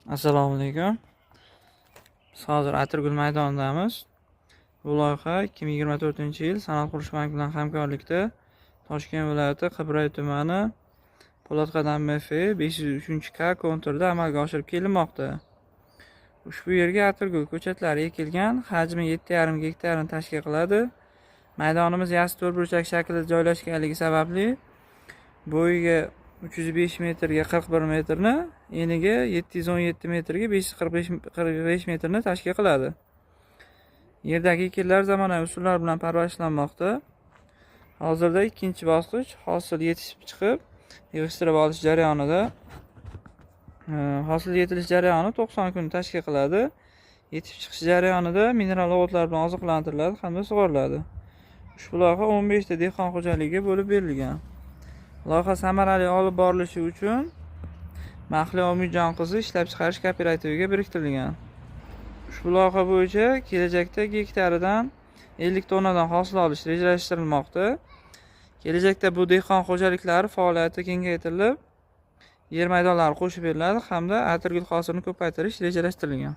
Assalomu alaykum. Biz hozir Atirgul maydonidamiz. Bu loyiha 2024-yil Sanoat qurilish banki bilan hamkorlikda Toshkent viloyati Qibray tumani Po'latqadam MF 503 K konturida amalga oshirib kelinmoqda. Ushbu yerga atirgul ko'chatlari ekilgan, hajmi 7,5 gektarni tashkil qiladi. Maydonimiz yassi to'rtburchak shaklida joylashganligi sababli bo'yiga 305 metrga 41 metrni, eniga 717 metrga 545 metrni tashkil qiladi. Yerdagi ekinlar zamonaviy usullar bilan parvarishlanmoqda. Hozirda ikkinchi bosqich, hosil yetishib chiqib, yig'ishtirib olish jarayonida. Hosil yetilish jarayoni 90 kun tashkil qiladi. Yetib chiqish jarayonida mineral o'g'itlar bilan oziqlantiriladi hamda sug'oriladi. Ushbu loyiha 15 ta dehqon xo'jaligiga bo'lib berilgan. Loyiha samarali olib borilishi uchun Mahliyo Umidjon qizi ishlab chiqarish kooperativiga biriktirilgan. Ushbu loyiha bo'yicha kelajakda gektaridan 50 tonnadan hosil olish rejalashtirilmoqda. Kelajakda bu dehqon xo'jaliklari faoliyati kengaytirilib, yer maydonlari qo'shib beriladi hamda atirgul hosilini ko'paytirish rejalashtirilgan.